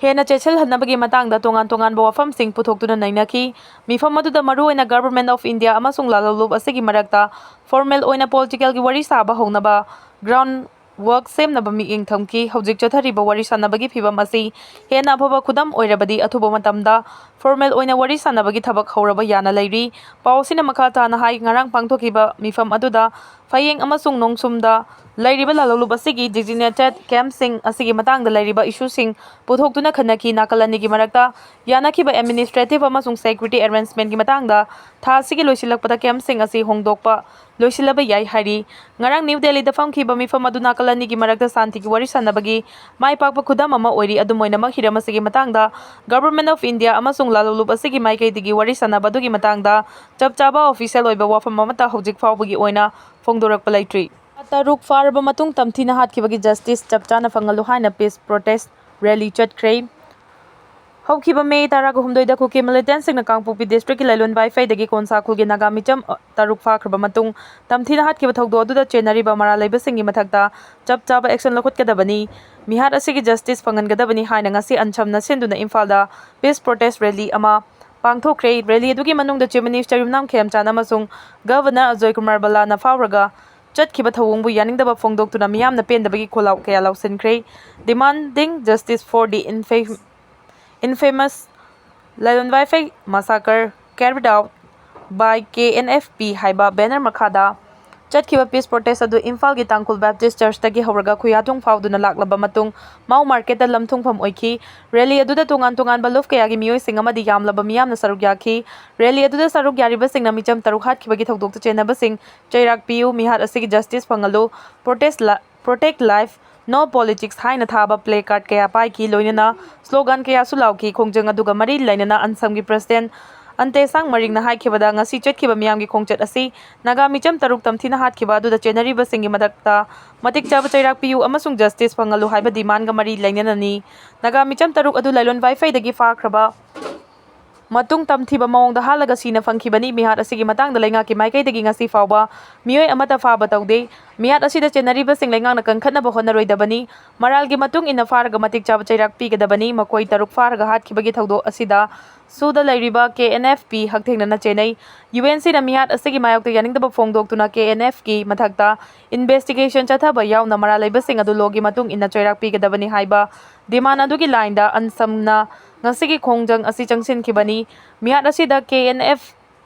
ꯍꯦꯟꯅ ꯆꯦꯠꯁꯤꯜꯍꯟꯅꯕꯒꯤ ꯃꯇꯥꯡꯗ ꯇꯣꯉꯥꯟ ꯇꯣꯉꯥꯟꯕ ꯋꯥꯐꯝꯁꯤꯡ ꯄꯨꯊꯣꯛꯇꯨꯅ ꯅꯩꯅꯈꯤ꯫ ꯃꯤꯐꯝ ꯑꯗꯨꯗ ꯃꯔꯨꯑꯣꯏꯅ Government of India ꯑꯃꯁꯨꯡ ꯂꯥꯜꯍꯧꯂꯨꯞ ꯑꯁꯤꯒꯤ ꯃꯔꯛꯇ formal ꯑꯣꯏꯅ political ꯒꯤ ꯋꯥꯔꯤ ꯁꯥꯕ ꯍꯧꯅꯕ ground work ꯁꯦꯝꯅꯕ ꯃꯤꯠꯌꯦꯡ ꯊꯝꯈꯤ꯫ ꯍꯧꯖꯤꯛ ꯆꯠꯊꯔꯤꯕ ꯋꯥꯔꯤ ꯁꯥꯟꯅꯕꯒꯤ ꯐꯤꯕꯝ ꯑꯁꯤ ꯍꯦꯟꯅ ꯑꯐꯕ ꯈꯨꯗꯝ ꯑꯣꯏꯔꯕꯗꯤ ꯑꯊꯨꯕ ꯃꯇꯝꯗ formal ꯑꯣꯏꯅ ꯋꯥꯔꯤ ꯁꯥꯟꯅꯕꯒꯤ ꯊꯕꯛ ꯍꯧꯔꯕ ꯌꯥꯅ ꯂꯩꯔꯤ꯫ ꯄꯥꯎ ꯑꯁꯤꯅ ꯃꯈꯥ ꯇꯥꯅ ꯍꯥꯏ, ꯉꯔꯥꯡ ꯄꯥꯡꯊꯣꯛꯈꯤꯕ ꯃꯤꯐꯝ ꯑꯗꯨꯗ ꯐꯌꯦꯡ ꯑꯃꯁꯨꯡ ꯅꯣꯡꯁꯨꯝꯗ ꯂꯩꯔꯤꯕ ꯂꯥꯜꯍꯧꯂꯨꯞ ꯑꯁꯤꯒꯤ designated camp ꯁꯤꯡ ꯑꯁꯤꯒꯤ ꯃꯇꯥꯡꯗ ꯂꯩꯔꯤꯕ issue ꯁꯤꯡ ꯄꯨꯊꯣꯛꯇꯨꯅ ꯈꯟꯅꯈꯤ꯫ ꯅꯥꯀꯜ ꯑꯅꯤꯒꯤ ꯃꯔꯛꯇ ꯌꯥꯅꯈꯤꯕ administrative ꯑꯃꯁꯨꯡ security arrangement ꯀꯤ ꯃꯇꯥꯡꯗ ꯊꯥ ꯑꯁꯤꯒꯤ ꯂꯣꯏꯁꯤꯜꯂꯛꯄꯗ camp ꯁꯤꯡ ꯑꯁꯤ ꯍꯣꯡꯗꯣꯛꯄ ꯂꯣꯏꯁꯤꯜꯂꯕ ꯌꯥꯏ ꯍꯥꯏꯔꯤ꯫ ꯉꯔꯥꯡ ꯅ꯭ꯌꯨ ꯗꯦꯜꯂꯤꯗ ꯐꯝꯈꯤꯕ ꯃꯤꯐꯝ ꯑꯗꯨ ꯅꯥꯀꯜ ꯑꯅꯤꯒꯤ ꯃꯔꯛꯇ ꯁꯥꯟꯇꯤꯒꯤ ꯋꯥꯔꯤ ꯁꯥꯟꯅꯕꯒꯤ ꯃꯥꯏ ꯄꯥꯛꯄ ꯈꯨꯗꯝ ꯑꯃ ꯑꯣꯏꯔꯤ꯫ ꯑꯗꯨꯝ ꯑꯣꯏꯅꯃꯛ, ꯍꯤꯔꯝ ꯑꯁꯤꯒꯤ ꯃꯇꯥꯡꯗ Government of India ꯑꯃꯁꯨꯡ ꯂꯥꯜꯍꯧꯂꯨꯞ ꯑꯁꯤꯒꯤ ꯃꯥꯏꯀꯩꯗꯒꯤ ꯋꯥꯔꯤ ꯁꯥꯟꯅꯕ ꯑꯗꯨꯒꯤ ꯃꯇꯥꯡꯗ ꯆꯞ ꯆꯥꯕ official ꯑꯣꯏꯕ ꯋꯥꯐꯝ ꯑꯃꯠꯇ ꯍꯧꯖꯤꯛ ꯐꯥꯎꯕꯒꯤ ꯑꯣꯏꯅ ꯐꯣꯡꯗꯣꯔꯛꯄ ꯂꯩꯇ꯭ꯔꯤ꯫ ꯊꯥ ꯇꯔꯨꯛ ꯐꯥꯔꯕ ꯃꯇꯨꯡ ꯇꯝꯊꯤꯅ ꯍꯥꯠꯈꯤꯕꯒꯤ justice ꯆꯞ ꯆꯥꯅ ꯐꯪꯍꯜꯂꯨ ꯍꯥꯏꯅ peace protest rally ꯆꯠꯈ꯭ꯔꯦ꯫ ꯍꯧꯈꯤꯕ ꯃꯦ ꯇꯔꯥꯍꯨꯝꯗꯣꯏꯗ ꯀꯨꯀꯤ militantꯁꯤꯡꯅ ꯀꯥꯡꯄꯣꯛꯄꯤ districtꯀꯤ ꯂꯥꯏꯂꯣꯟ ꯋꯥꯏꯐꯩꯗꯒꯤ ꯀꯣꯟꯁꯥꯈꯨꯜꯒꯤ ꯅꯥꯒꯥ ꯃꯤꯆꯝ ꯇꯔꯨꯛ ꯐꯥꯈ꯭ꯔꯕ ꯃꯇꯨꯡ ꯇꯝꯊꯤꯅ ꯍꯥꯠꯈꯤꯕ ꯊꯧꯗꯣꯛ ꯑꯗꯨꯗ ꯆꯦꯟꯅꯔꯤꯕ ꯃꯔꯥꯜ ꯂꯩꯕꯁꯤꯡꯒꯤ ꯃꯊꯛꯇ ꯆꯞ ꯆꯥꯕ action ꯂꯧꯈꯠꯀꯗꯕꯅꯤ꯫ ꯃꯤꯍꯥꯠ ꯑꯁꯤꯒꯤ justice ꯐꯪꯍꯟꯒꯗꯕꯅꯤ ꯍꯥꯏꯅ ꯉꯁꯤ ꯑꯟꯁꯝꯅ ꯁꯤꯟꯗꯨꯅ ꯏꯝꯐꯥꯜꯗ peace protest rally ꯑꯃ ꯄꯥꯡꯊꯣꯛꯈ꯭ꯔꯦ꯫ Rally ꯑꯗꯨꯒꯤ ꯃꯅꯨꯡꯗ Chief Minister ꯌꯨꯝꯅꯥꯝ ꯈꯦꯝꯆꯥꯟ ꯑꯃꯁꯨꯡ Governor ꯑꯖꯣꯏ ꯀꯨꯃꯥꯔ ꯕꯂꯥꯅ ꯐꯥꯎꯔꯒ ꯆꯠꯈꯤꯕ ꯊꯧꯑꯣꯡꯕꯨ ꯌꯥꯅꯤꯡꯗꯕ ꯐꯣꯡꯗꯣꯛꯇꯨꯅ ꯃꯤꯌꯥꯝꯅ ꯄꯦꯟꯗꯕꯒꯤ ꯈꯣꯜꯂꯥꯎ ꯀꯌꯥ ꯂꯥꯎꯁꯤꯟꯈ꯭ꯔꯦ꯫ Demanding justice for the infam-, infamous ꯂꯥꯏꯂꯣꯟ ꯋꯥꯏꯐꯩ massacre carried out by K N F P ꯍꯥꯏꯕ banner ꯃꯈꯥꯗ ꯆꯠꯈꯤꯕ peace protest ꯑꯗꯨ ꯏꯝꯐꯥꯜꯒꯤ ꯇꯥꯡꯈꯨꯜ Baptist Churchꯇꯒꯤ ꯍꯧꯔꯒ ꯈꯨꯌꯥꯊꯣꯡ ꯐꯥꯎꯗꯨꯅ ꯂꯥꯛꯂꯕ ꯃꯇꯨꯡ ꯃꯥꯎ marketꯇ ꯂꯝ ꯊꯨꯡꯐꯝ ꯑꯣꯏꯈꯤ꯫ Rally ꯑꯗꯨꯗ ꯇꯣꯉꯥꯟ ꯇꯣꯉꯥꯟꯕ ꯂꯨꯞ ꯀꯌꯥꯒꯤ ꯃꯤꯑꯣꯏꯁꯤꯡ ꯑꯃꯗꯤ ꯌꯥꯝꯂꯕ ꯃꯤꯌꯥꯝꯅ ꯁꯔꯨꯛ ꯌꯥꯈꯤ꯫ Rally ꯑꯗꯨꯗ ꯁꯔꯨꯛ ꯌꯥꯔꯤꯕꯁꯤꯡꯅ ꯃꯤꯆꯝ ꯇꯔꯨꯛ ꯍꯥꯠꯈꯤꯕꯒꯤ ꯊꯧꯗꯣꯛꯇ ꯆꯦꯟꯅꯕꯁꯤꯡ ꯆꯩꯔꯥꯛ ꯄꯤꯌꯨ, ꯃꯤꯍꯥꯠ ꯑꯁꯤꯒꯤ justice ꯐꯪꯍꯜꯂꯨ, protest ꯂ-, protect life, no politics ꯍꯥꯏꯅ ꯊꯥꯕ placard ꯀꯌꯥ ꯄꯥꯏꯈꯤ, ꯂꯣꯏꯅꯅ slogan ꯀꯌꯥꯁꯨ ꯂꯥꯎꯈꯤ꯫ ꯈꯣꯡꯖꯪ ꯑꯗꯨꯒ ꯃꯔꯤ ꯂꯩꯅꯅ ꯑꯟꯁꯝꯒꯤ president ꯑꯟꯇꯦꯁꯥꯡ ꯃꯔꯤꯡꯅ ꯍꯥꯏꯈꯤꯕꯗ, ꯉꯁꯤ ꯆꯠꯈꯤꯕ ꯃꯤꯌꯥꯝꯒꯤ ꯈꯣꯡꯆꯠ ꯑꯁꯤ ꯅꯥꯒꯥ ꯃꯤꯆꯝ ꯇꯔꯨꯛ ꯇꯝꯊꯤꯅ ꯍꯥꯠꯈꯤꯕ ꯑꯗꯨꯗ ꯆꯦꯟꯅꯔꯤꯕꯁꯤꯡꯒꯤ ꯃꯊꯛꯇ ꯃꯇꯤꯛ ꯆꯥꯕ ꯆꯩꯔꯥꯛ ꯄꯤꯌꯨ ꯑꯃꯁꯨꯡ justice ꯐꯪꯍꯜꯂꯨ ꯍꯥꯏꯕ demandꯒ ꯃꯔꯤ ꯂꯩꯅꯅꯅꯤ꯫ ꯅꯥꯒꯥ ꯃꯤꯆꯝ ꯇꯔꯨꯛ ꯑꯗꯨ ꯂꯥꯏꯂꯣꯟ ꯋꯥꯏꯐꯩꯗꯒꯤ ꯐꯥꯈ꯭ꯔꯕ ꯃꯇꯨꯡ ꯇꯝꯊꯤꯕ ꯃꯑꯣꯡꯗ ꯍꯥꯠꯂꯒ ꯁꯤꯅ ꯐꯪꯈꯤꯕꯅꯤ꯫ ꯃꯤꯍꯥꯠ ꯑꯁꯤꯒꯤ ꯃꯇꯥꯡꯗ ꯂꯩꯉꯥꯛꯀꯤ ꯃꯥꯏꯀꯩꯗꯒꯤ ꯉꯁꯤ ꯐꯥꯎꯕ ꯃꯤꯑꯣꯏ ꯑꯃꯠꯇ ꯐꯥꯕ ꯇꯧꯗꯦ꯫ ꯃꯤꯍꯥꯠ ꯑꯁꯤꯗ ꯆꯦꯟꯅꯔꯤꯕꯁꯤꯡ ꯂꯩꯉꯥꯛꯅ ꯀꯟꯈꯠꯅꯕ ꯍꯣꯠꯅꯔꯣꯏꯗꯕꯅꯤ꯫ ꯃꯔꯥꯜꯒꯤ ꯃꯇꯨꯡ ꯏꯟꯅ ꯐꯥꯔꯒ ꯃꯇꯤꯛ ꯆꯥꯕ ꯆꯩꯔꯥꯛ ꯄꯤꯒꯗꯕꯅꯤ꯫ ꯃꯈꯣꯏ ꯇꯔꯨꯛ ꯐꯥꯔꯒ ꯍꯥꯠꯈꯤꯕꯒꯤ ꯊꯧꯗꯣꯛ ꯑꯁꯤꯗ ꯁꯨꯗ ꯂꯩꯔꯤꯕ K N F P ꯍꯛꯊꯦꯡꯅꯅ ꯆꯦꯟꯅꯩ꯫ UNCꯅ ꯃꯤꯍꯥꯠ ꯑꯁꯤꯒꯤ ꯃꯥꯌꯣꯛꯇ ꯌꯥꯅꯤꯡꯗꯕ ꯐꯣꯡꯗꯣꯛꯇꯨꯅ K N Fꯀꯤ ꯃꯊꯛꯇ investigation ꯆꯠꯊꯕ ꯌꯥꯎꯅ ꯃꯔꯥꯜ ꯂꯩꯕꯁꯤꯡ ꯑꯗꯨ lawꯒꯤ ꯃꯇꯨꯡ ꯏꯟꯅ ꯆꯩꯔꯥꯛ ꯄꯤꯒꯗꯕꯅꯤ ꯍꯥꯏꯕ demand ꯑꯗꯨꯒꯤ ꯂꯥꯏꯟꯗ ꯑꯟꯁꯝꯅ ꯉꯁꯤꯒꯤ ꯈꯣꯡꯖꯪ ꯑꯁꯤ ꯆꯪꯁꯤꯟꯈꯤꯕꯅꯤ꯫ ꯃꯤꯍꯥꯠ ꯑꯁꯤꯗ K N F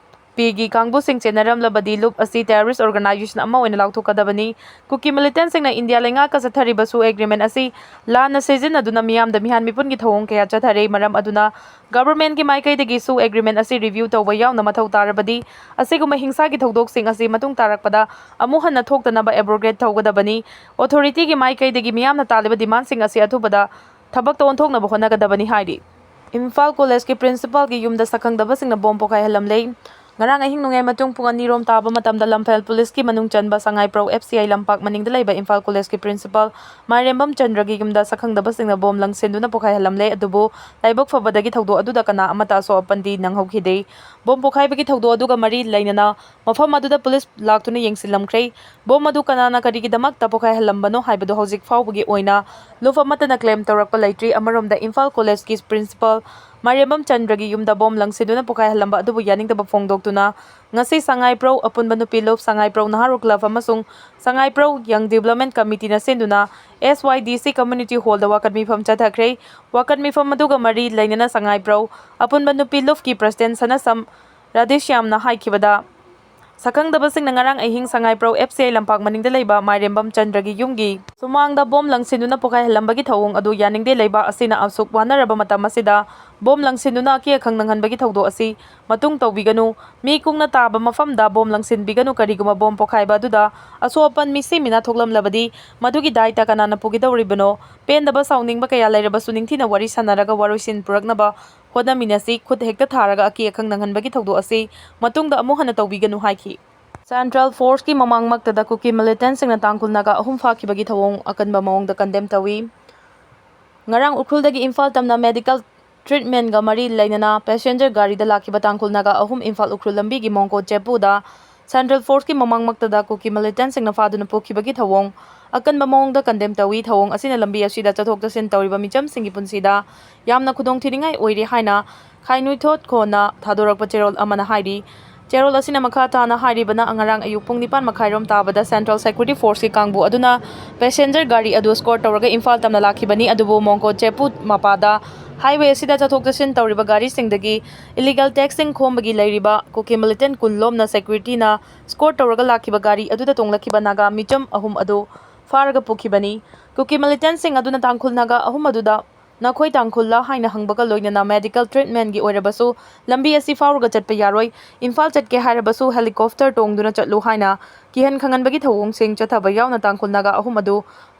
Pꯒꯤ ꯀꯥꯡꯕꯨꯁꯤꯡ ꯆꯦꯟꯅꯔꯝꯂꯕꯗꯤ ꯂꯨꯞ ꯑꯁꯤ terrorist organization ꯑꯃ ꯑꯣꯏꯅ ꯂꯥꯎꯊꯣꯛꯀꯗꯕꯅꯤ꯫ ꯀꯨꯀꯤ militantꯁꯤꯡꯅ ꯏꯟꯗꯤꯌꯥ ꯂꯩꯉꯥꯛꯀ ꯆꯠꯊꯔꯤꯕ ꯁꯨ agreement ꯑꯁꯤ ꯂꯥꯟꯅ ꯁꯤꯖꯤꯟꯅꯗꯨꯅ ꯃꯤꯌꯥꯝꯗ ꯃꯤꯍꯥꯠ ꯃꯤꯄꯨꯟꯒꯤ ꯊꯧꯑꯣꯡ ꯀꯌꯥ ꯆꯠꯊꯔꯦ꯫ ꯃꯔꯝ ꯑꯗꯨꯅ governmentꯀꯤ ꯃꯥꯏꯀꯩꯗꯒꯤ ꯁꯨ agreement ꯑꯁꯤ review ꯇꯧꯕ ꯌꯥꯎꯅ ꯃꯊꯧ ꯇꯥꯔꯕꯗꯤ ꯑꯁꯤꯒꯨꯝꯕ ꯍꯤꯡꯁꯥꯒꯤ ꯊꯧꯗꯣꯛꯁꯤꯡ ꯑꯁꯤ ꯃꯇꯨꯡ ꯇꯥꯔꯛꯄꯗ ꯑꯃꯨꯛ ꯍꯟꯅ ꯊꯣꯛꯇꯅꯕ abrogate ꯇꯧꯒꯗꯕꯅꯤ꯫ Authorityꯒꯤ ꯃꯥꯏꯀꯩꯗꯒꯤ ꯃꯤꯌꯥꯝꯅ ꯇꯥꯜꯂꯤꯕ demandꯁꯤꯡ ꯑꯁꯤ ꯑꯊꯨꯕꯗ ꯊꯕꯛꯇ ꯑꯣꯟꯊꯣꯛꯅꯕ ꯍꯣꯠꯅꯒꯗꯕꯅꯤ ꯍꯥꯏꯔꯤ꯫ ꯏꯝꯐꯥꯜ ꯀꯣꯂꯦꯖꯀꯤ principalꯒꯤ ꯌꯨꯝꯗ ꯁꯛꯈꯪꯗꯕꯁꯤꯡꯅ ꯕꯣꯝ ꯄꯣꯈꯥꯏꯍꯜꯂꯝꯂꯦ꯫ ꯉꯔꯥꯡ ꯑꯍꯤꯡ ꯅꯣꯡꯌꯥꯏ ꯃꯇꯨꯡ ꯄꯨꯡ ꯑꯅꯤ ꯔꯣꯝ ꯇꯥꯕ ꯃꯇꯝꯗ ꯂꯝꯐꯦꯜ ꯄꯨꯂꯤꯁꯀꯤ ꯃꯅꯨꯡ ꯆꯟꯕ ꯁꯉꯥꯏꯄ꯭ꯔꯧ F C I ꯂꯝꯄꯥꯛ ꯃꯅꯤꯡꯗ ꯂꯩꯕ ꯏꯝꯐꯥꯜ ꯀꯣꯂꯦꯖꯀꯤ ꯄ꯭ꯔꯤꯟꯁꯤꯄꯥꯜ ꯃꯥꯏꯔꯦꯝꯕꯝ ꯆꯟꯗ꯭ꯔꯒꯤ ꯌꯨꯝꯗ ꯁꯛꯈꯪꯗꯕꯁꯤꯡꯅ ꯕꯣꯝ ꯂꯪꯁꯤꯟꯗꯨꯅ ꯄꯣꯈꯥꯏꯍꯜꯂꯝꯂꯦ꯫ ꯑꯗꯨꯕꯨ ꯂꯥꯏꯕꯛ ꯐꯕꯗꯒꯤ ꯊꯧꯗꯣꯛ ꯑꯗꯨꯗ ꯀꯅꯥ ꯑꯃꯠꯇ ꯑꯁꯣꯛ ꯑꯄꯟꯗꯤ ꯅꯪꯍꯧꯈꯤꯗꯦ꯫ ꯕꯣꯝ ꯄꯣꯈꯥꯏꯕꯒꯤ ꯊꯧꯗꯣꯛ ꯑꯗꯨꯒ ꯃꯔꯤ ꯂꯩꯅꯅ ꯃꯐꯝ ꯑꯗꯨꯗ ꯄꯨꯂꯤꯁ ꯂꯥꯛꯇꯨꯅ ꯌꯦꯡꯁꯤꯜꯂꯝꯈ꯭ꯔꯦ꯫ ꯕꯣꯝ ꯑꯗꯨ ꯀꯅꯥꯅ ꯀꯔꯤꯒꯤꯗꯃꯛꯇ ꯄꯣꯈꯥꯏꯍꯜꯂꯝꯕꯅꯣ ꯍꯥꯏꯕꯗꯨ ꯍꯧꯖꯤꯛ ꯐꯥꯎꯕꯒꯤ ꯑꯣꯏꯅ ꯂꯨꯞ ꯑꯃꯠꯇꯅ ꯀ꯭ꯂꯦꯝ ꯇꯧꯔꯛꯄ ꯂꯩꯇ꯭ꯔꯤ꯫ ꯑꯃꯔꯣꯝꯗ ꯏꯝꯐꯥꯜ ꯀꯣꯂꯦꯖꯀꯤ ꯄ꯭ꯔꯤꯟꯁꯤꯄꯥꯜ ꯃꯥꯏꯔꯦꯝꯕꯝ ꯆꯟꯗ꯭ꯔꯒꯤ ꯌꯨꯝꯗ ꯕꯣꯝ ꯂꯪꯁꯤꯟꯗꯨꯅ ꯄꯣꯈꯥꯏꯍꯜꯂꯝꯕ ꯑꯗꯨꯕꯨ ꯌꯥꯅꯤꯡꯗꯕ ꯐꯣꯡꯗꯣꯛꯇꯨꯅ ꯉꯁꯤ ꯁꯉꯥꯏꯄ꯭ꯔꯧ ꯑꯄꯨꯟꯕ ꯅꯨꯄꯤ ꯂꯨꯞ, ꯁꯉꯥꯏꯄ꯭ꯔꯧ ꯅꯍꯥꯔꯣꯜ ꯀ꯭ꯂꯕ ꯑꯃꯁꯨꯡ ꯁꯉꯥꯏꯄ꯭ꯔꯧ ꯌꯪ ꯗꯤꯕ꯭ꯂꯞꯃꯦꯟ ꯀꯃꯤꯇꯤꯅ ꯁꯤꯟꯗꯨꯅ S Y D C community ꯍꯣꯜꯗ ꯋꯥꯀꯠ ꯃꯤꯐꯝ ꯆꯠꯊꯈ꯭ꯔꯦ꯫ ꯋꯥꯀꯠ ꯃꯤꯐꯝ ꯑꯗꯨꯒ ꯃꯔꯤ ꯂꯩꯅꯅ ꯁꯉꯥꯏꯄ꯭ꯔꯧ ꯑꯄꯨꯟꯕ ꯅꯨꯄꯤ ꯂꯨꯞꯀꯤ ꯄ꯭ꯔꯁꯤꯗꯦꯟ ꯁꯅꯁꯝ ꯔꯥꯙꯦꯁ꯭ꯌꯥꯝꯅ ꯍꯥꯏꯈꯤꯕꯗ, ꯁꯛꯈꯪꯗꯕꯁꯤꯡꯅ ꯉꯔꯥꯡ ꯑꯍꯤꯡ ꯁꯉꯥꯏꯄ꯭ꯔꯧ F C I ꯂꯝꯄꯥꯛ ꯃꯅꯤꯡꯗ ꯂꯩꯕ ꯃꯥꯏꯔꯦꯝꯕꯝ ꯆꯟꯗ꯭ꯔꯒꯤ ꯌꯨꯝꯒꯤ ꯁꯨꯃꯥꯡꯗ ꯕꯣꯝ ꯂꯪꯁꯤꯟꯗꯨꯅ ꯄꯣꯈꯥꯏꯍꯜꯂꯝꯕꯒꯤ ꯊꯧꯑꯣꯡ ꯑꯗꯨ ꯌꯥꯅꯤꯡꯗꯦ꯫ ꯂꯩꯕꯥꯛ ꯑꯁꯤꯅ ꯑꯁꯨꯛ ꯋꯥꯅꯔꯕ ꯃꯇꯝ ꯑꯁꯤꯗ ꯕꯣꯝ ꯂꯪꯁꯤꯟꯗꯨꯅ ꯑꯀꯤ ꯑꯈꯪ ꯅꯪꯍꯟꯕꯒꯤ ꯊꯧꯗꯣꯛ ꯑꯁꯤ ꯃꯇꯨꯡ ꯇꯧꯕꯤꯒꯅꯨ꯫ ꯃꯤ ꯀꯨꯡꯅ ꯇꯥꯕ ꯃꯐꯝꯗ ꯕꯣꯝ ꯂꯪꯁꯤꯟꯕꯤꯒꯅꯨ꯫ ꯀꯔꯤꯒꯨꯝꯕ ꯕꯣꯝ ꯄꯣꯈꯥꯏꯕ ꯑꯗꯨꯗ ꯑꯁꯣꯛ ꯑꯄꯟ ꯃꯤꯁꯤ ꯃꯤꯅꯥ ꯊꯣꯛꯂꯝꯂꯕꯗꯤ ꯃꯗꯨꯒꯤ ꯗꯥꯏꯇ ꯀꯅꯥꯅ ꯄꯨꯒꯗꯧꯔꯤꯕꯅꯣ? ꯄꯦꯟꯗꯕ ꯁꯥꯎꯅꯤꯡꯕ ꯀꯌꯥ ꯂꯩꯔꯕꯁꯨ ꯅꯤꯡꯊꯤꯅ ꯋꯥꯔꯤ ꯁꯥꯟꯅꯔꯒ ꯋꯥꯔꯣꯏꯁꯤꯟ ꯄꯨꯔꯛꯅꯕ ꯍꯣꯠꯅꯃꯤꯟꯅꯁꯤ꯫ ꯈꯨꯠ ꯍꯦꯛꯇ ꯊꯥꯔꯒ ꯑꯀꯤ ꯑꯈꯪ ꯅꯪꯍꯟꯕꯒꯤ ꯊꯧꯗꯣꯛ ꯑꯁꯤ ꯃꯇꯨꯡꯗ ꯑꯃꯨꯛ ꯍꯟꯅ ꯇꯧꯕꯤꯒꯅꯨ ꯍꯥꯏꯈꯤ꯫ ꯁꯦꯟꯇ꯭ꯔꯦꯜ ꯐꯣꯔꯁꯀꯤ ꯃꯃꯥꯡꯃꯛꯇꯗ ꯀꯨꯀꯤ ꯃꯤꯂꯤꯇꯦꯟꯠꯁꯤꯡꯅ ꯇꯥꯡꯈꯨꯜ ꯅꯥꯒꯥ ꯑꯍꯨꯝ ꯐꯥꯈꯤꯕꯒꯤ ꯊꯧꯑꯣꯡ ꯑꯀꯟꯕ ꯃꯑꯣꯡꯗ ꯀꯟꯗꯦꯝ ꯇꯧꯏ꯫ ꯉꯔꯥꯡ ꯎꯈ꯭ꯔꯨꯜꯗꯒꯤ ꯏꯝꯐꯥꯜ ꯇꯝꯅ ꯃꯦꯗꯤꯀꯦꯜ ꯇ꯭ꯔꯤꯠꯃꯦꯟꯒ ꯃꯔꯤ ꯂꯩꯅꯅ ꯄꯦꯁꯦꯟꯖꯔ ꯒꯥꯔꯤꯗ ꯂꯥꯛꯈꯤꯕ ꯇꯥꯡꯈꯨꯜ ꯅꯥꯒꯥ ꯑꯍꯨꯝ ꯏꯝꯐꯥꯜ ꯎꯈ꯭ꯔꯨꯜ ꯂꯝꯕꯤꯒꯤ ꯃꯣꯡꯀꯣ ꯆꯦꯄꯨꯗ ꯁꯦꯟꯇ꯭ꯔꯦꯜ ꯐꯣꯔꯁꯀꯤ ꯃꯃꯥꯡꯃꯛꯇꯗ ꯀꯨꯀꯤ ꯃꯤꯂꯤꯇꯦꯟꯠꯁꯤꯡꯅ ꯐꯥꯗꯨꯅ ꯄꯨꯈꯤꯕꯒꯤ ꯊꯧꯑꯣꯡ ꯑꯀꯟꯕ ꯃꯑꯣꯡꯗ ꯀꯟꯗꯦꯝ ꯇꯧꯏ꯫ ꯊꯧꯑꯣꯡ ꯑꯁꯤꯅ ꯂꯝꯕꯤ ꯑꯁꯤꯗ ꯆꯠꯊꯣꯛ ꯆꯠꯁꯤꯟ ꯇꯧꯔꯤꯕ ꯃꯤꯆꯝꯁꯤꯡꯒꯤ ꯄꯨꯟꯁꯤꯗ ꯌꯥꯝꯅ ꯈꯨꯗꯣꯡꯊꯤꯅꯤꯡꯉꯥꯏ ꯑꯣꯏꯔꯦ ꯍꯥꯏꯅ ꯈꯥꯏꯅꯨꯏꯊꯣꯠ ꯈꯣꯟꯅ ꯊꯥꯗꯣꯔꯛꯄ ꯆꯦꯔꯣꯜ ꯑꯃꯅ ꯍꯥꯏꯔꯤ꯫ ꯆꯦꯔꯣꯜ ꯑꯁꯤꯅ ꯃꯈꯥ ꯇꯥꯅ ꯍꯥꯏꯔꯤꯕꯅ, ꯉꯔꯥꯡ ꯑꯌꯨꯛ ꯄꯨꯡ ꯅꯤꯄꯥꯟ ꯃꯈꯥꯏꯔꯣꯝ ꯇꯥꯕꯗ ꯁꯦꯟꯇ꯭ꯔꯦꯜ ꯁꯦꯀ꯭ꯌꯨꯔꯤꯇꯤ ꯐꯣꯔꯁꯀꯤ ꯀꯥꯡꯕꯨ ꯑꯗꯨꯅ ꯄꯦꯁꯦꯟꯖꯔ ꯒꯥꯔꯤ ꯑꯗꯨ ꯁ꯭ꯀꯣꯔꯠ ꯇꯧꯔꯒ ꯏꯝꯐꯥꯜ ꯇꯝꯅ ꯂꯥꯛꯈꯤꯕꯅꯤ꯫ ꯑꯗꯨꯕꯨ ꯃꯣꯡꯀꯣ ꯆꯦꯄꯨ ꯃꯄꯥꯗ ꯍꯥꯏꯋꯦ ꯑꯁꯤꯗ ꯆꯠꯊꯣꯛ ꯆꯠꯁꯤꯟ ꯇꯧꯔꯤꯕ ꯒꯥꯔꯤꯁꯤꯡꯗꯒꯤ ꯏꯂꯤꯒꯦꯜ ꯇꯦꯛꯁꯁꯤꯡ ꯈꯣꯝꯕꯒꯤ ꯂꯩꯔꯤꯕ ꯀꯨꯀꯤ ꯃꯤꯂꯤꯇꯦꯟꯠ ꯀꯨꯟ ꯂꯣꯝꯅ ꯁꯦꯀ꯭ꯌꯨꯔꯤꯇꯤꯅ ꯁ꯭ꯀꯣꯔꯠ ꯇꯧꯔꯒ ꯂꯥꯛꯈꯤꯕ ꯒꯥꯔꯤ ꯑꯗꯨꯗ ꯇꯣꯡꯂꯛꯈꯤꯕ ꯅꯥꯒꯥ ꯃꯤꯆꯝ ꯑꯍꯨꯝ ꯑꯗꯨ ꯐꯥꯔꯒ ꯄꯨꯈꯤꯕꯅꯤ꯫ ꯀꯨꯀꯤ ꯃꯤꯂꯤꯇꯦꯟꯠꯁꯤꯡ ꯑꯗꯨꯅ ꯇꯥꯡꯈꯨꯜ ꯅꯥꯒꯥ ꯑꯍꯨꯝ ꯑꯗꯨꯗ "ꯅꯈꯣꯏ ꯇꯥꯡꯈꯨꯜꯂ?" ꯍꯥꯏꯅ ꯍꯪꯕꯒ ꯂꯣꯏꯅꯅ ꯃꯦꯗꯤꯀꯦꯜ ꯇ꯭ꯔꯤꯠꯃꯦꯟꯒꯤ ꯑꯣꯏꯔꯕꯁꯨ ꯂꯝꯕꯤ ꯑꯁꯤ ꯐꯥꯎꯔꯒ ꯆꯠꯄ ꯌꯥꯔꯣꯏ, ꯏꯝꯐꯥꯜ ꯆꯠꯀꯦ ꯍꯥꯏꯔꯕꯁꯨ ꯍꯦꯂꯤꯀꯣꯞꯇꯔ ꯇꯣꯡꯗꯨꯅ ꯆꯠꯂꯨ ꯍꯥꯏꯅ ꯀꯤꯍꯟ ꯈꯪꯍꯟꯕꯒꯤ ꯊꯧꯑꯣꯡꯁꯤꯡ ꯆꯠꯊꯕ ꯌꯥꯎꯅ ꯇꯥꯡꯈꯨꯜ ꯅꯥꯒꯥ ꯑꯍꯨꯝ ꯑꯗꯨ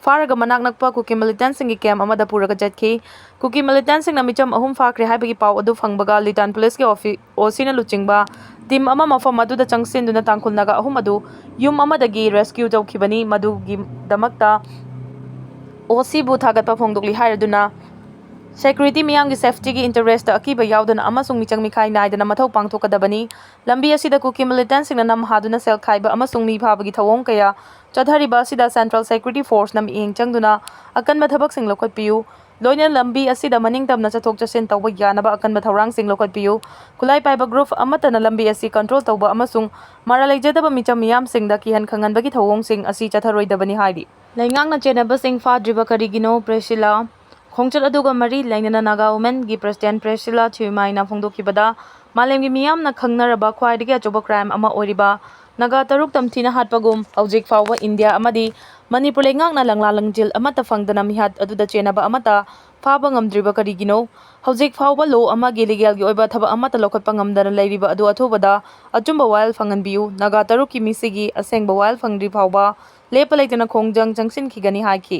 ꯐꯥꯔꯒ ꯃꯅꯥꯛ ꯅꯛꯄ ꯀꯨꯀꯤ ꯃꯤꯂꯤꯇꯦꯟꯁꯤꯡꯒꯤ ꯀꯦꯝꯞ ꯑꯃꯗ ꯄꯨꯔꯒ ꯆꯠꯈꯤ꯫ ꯀꯨꯀꯤ ꯃꯤꯂꯤꯇꯦꯟꯁꯤꯡꯅ ꯃꯤꯆꯝ ꯑꯍꯨꯝ ꯐꯥꯈ꯭ꯔꯦ ꯍꯥꯏꯕꯒꯤ ꯄꯥꯎ ꯑꯗꯨ ꯐꯪꯕꯒ ꯂꯤꯇꯥꯟ ꯄꯨꯂꯤꯁꯀꯤ ꯑꯣꯐꯤ-, ꯑꯣ ꯁꯤꯅ ꯂꯨꯆꯤꯡꯕ ꯇꯤꯝ ꯑꯃ ꯃꯐꯝ ꯑꯗꯨꯗ ꯆꯪꯁꯤꯟꯗꯨꯅ ꯇꯥꯡꯈꯨꯜ ꯅꯥꯒꯥ ꯑꯍꯨꯝ ꯑꯗꯨ ꯌꯨꯝ ꯑꯃꯗꯒꯤ ꯔꯦꯁꯀ꯭ꯌꯨ ꯇꯧꯈꯤꯕꯅꯤ꯫ ꯃꯗꯨꯒꯤꯗꯃꯛꯇ ꯑꯣ ꯁꯤꯕꯨ ꯊꯥꯒꯠꯄ ꯐꯣꯡꯗꯣꯛꯂꯤ ꯍꯥꯏꯔꯗꯨꯅ ꯁꯦꯀ꯭ꯌꯨꯔꯤꯇꯤ ꯃꯤꯌꯥꯝꯒꯤ ꯁꯦꯐꯇꯤꯒꯤ ꯏꯟꯇꯔꯦꯁꯇ ꯑꯀꯤꯕ ꯌꯥꯎꯗꯅ ꯑꯃꯁꯨꯡ ꯃꯤꯆꯪ ꯃꯤꯈꯥꯏ ꯅꯥꯏꯗꯅ ꯃꯊꯧ ꯄꯥꯡꯊꯣꯛꯀꯗꯕꯅꯤ꯫ ꯂꯝꯕꯤ ꯑꯁꯤꯗ ꯀꯨꯀꯤ ꯃꯤꯂꯤꯇꯦꯟꯁꯤꯡꯅ ꯅꯝ ꯍꯥꯗꯨꯅ ꯁꯦꯜ ꯈꯥꯏꯕ ꯑꯃꯁꯨꯡ ꯃꯤ ꯐꯥꯕꯒꯤ ꯊꯧꯑꯣꯡ ꯀꯌꯥ ꯆꯠꯊꯔꯤꯕ ꯑꯁꯤꯗ ꯁꯦꯟꯇ꯭ꯔꯦꯜ ꯁꯦꯀ꯭ꯌꯨꯔꯤꯇꯤ ꯐꯣꯔꯁꯅ ꯃꯤꯠꯌꯦꯡ ꯆꯪꯗꯨꯅ ꯑꯀꯟꯕ ꯊꯕꯛꯁꯤꯡ ꯂꯧꯈꯠꯄꯤꯌꯨ꯫ ꯂꯣꯏꯅꯅ ꯂꯝꯕꯤ ꯑꯁꯤꯗ ꯃꯅꯤꯡ ꯇꯝꯅ ꯆꯠꯊꯣꯛ ꯆꯠꯁꯤꯟ ꯇꯧꯕ ꯌꯥꯅꯕ ꯑꯀꯟꯕ ꯊꯧꯔꯥꯡꯁꯤꯡ ꯂꯧꯈꯠꯄꯤꯌꯨ꯫ ꯈꯨꯠꯂꯥꯏ ꯄꯥꯏꯕ ꯒ꯭ꯔꯨꯞ ꯑꯃꯠꯇꯅ ꯂꯝꯕꯤ ꯑꯁꯤ ꯀꯟꯇ꯭ꯔꯣꯜ ꯇꯧꯕ ꯑꯃꯁꯨꯡ ꯃꯔꯥꯜ ꯂꯩꯖꯗꯕ ꯃꯤꯆꯝ ꯃꯤꯌꯥꯝꯁꯤꯡꯗ ꯀꯤꯍꯟ ꯈꯪꯍꯟꯕꯒꯤ ꯊꯧꯑꯣꯡꯁꯤꯡ ꯑꯁꯤ ꯆꯠꯊꯔꯣꯏꯗꯕꯅꯤ ꯍꯥꯏꯔꯤ꯫ ꯂꯩꯉꯥꯛꯅ ꯆꯦꯟꯅꯕꯁꯤꯡ ꯐꯥꯗ꯭ꯔꯤꯕ ꯀꯔꯤꯒꯤꯅꯣ? ꯄ꯭ꯔꯦꯁꯤꯂꯥ꯫ ꯈꯣꯡꯆꯠ ꯑꯗꯨꯒ ꯃꯔꯤ ꯂꯩꯅꯅ ꯅꯥꯒꯥ ꯋꯨꯃꯦꯟꯒꯤ ꯄ꯭ꯔꯦꯁꯤꯗꯦꯟꯠ ꯄ꯭ꯔꯦꯁꯤꯂꯥ ꯊꯤꯌꯨꯃꯥꯏꯅ ꯐꯣꯡꯗꯣꯛꯈꯤꯕꯗ, ꯃꯥꯂꯦꯝꯒꯤ ꯃꯤꯌꯥꯝꯅ ꯈꯪꯅꯔꯕ ꯈ꯭ꯋꯥꯏꯗꯒꯤ ꯑꯆꯧꯕ ꯀ꯭ꯔꯥꯏꯝ ꯑꯃ ꯑꯣꯏꯔꯤꯕ ꯅꯥꯒꯥ ꯇꯔꯨꯛ ꯇꯝꯊꯤꯅ ꯍꯥꯠꯄꯒꯨꯝ, ꯍꯧꯖꯤꯛ ꯐꯥꯎꯕ ꯏꯟꯗꯤꯌꯥ ꯑꯃꯗꯤ ꯃꯅꯤꯄꯨꯔ ꯂꯩꯉꯥꯛꯅ ꯂꯪꯂꯥ ꯂꯪꯖꯤꯜ ꯑꯃꯠꯇ ꯐꯪꯗꯅ ꯃꯤꯍꯥꯠ ꯑꯗꯨꯗ ꯆꯦꯟꯅꯕ ꯑꯃꯠꯇ ꯐꯥꯕ ꯉꯝꯗ꯭ꯔꯤꯕ ꯀꯔꯤꯒꯤꯅꯣ? ꯍꯧꯖꯤꯛ ꯐꯥꯎꯕ ꯂꯣ ꯑꯃꯒꯤ ꯂꯤꯒꯦꯜꯒꯤ ꯑꯣꯏꯕ ꯊꯕꯛ ꯑꯃꯠꯇ ꯂꯧꯈꯠꯄ ꯉꯝꯗꯅ ꯂꯩꯔꯤꯕ ꯑꯗꯨ ꯑꯊꯨꯕꯗ ꯑꯆꯨꯝꯕ ꯋꯥꯌꯦꯜ ꯐꯪꯍꯟꯕꯤꯌꯨ꯫ ꯅꯥꯒꯥ ꯇꯔꯨꯛꯀꯤ ꯃꯤꯁꯤꯒꯤ ꯑꯁꯦꯡꯕ ꯋꯥꯌꯦꯜ ꯐꯪꯗ꯭ꯔꯤ ꯐꯥꯎꯕ ꯂꯦꯞꯄ ꯂꯩꯇꯅ ꯈꯣꯡꯖꯪ ꯆꯪꯁꯤꯟꯈꯤꯒꯅꯤ ꯍꯥꯏꯈꯤ꯫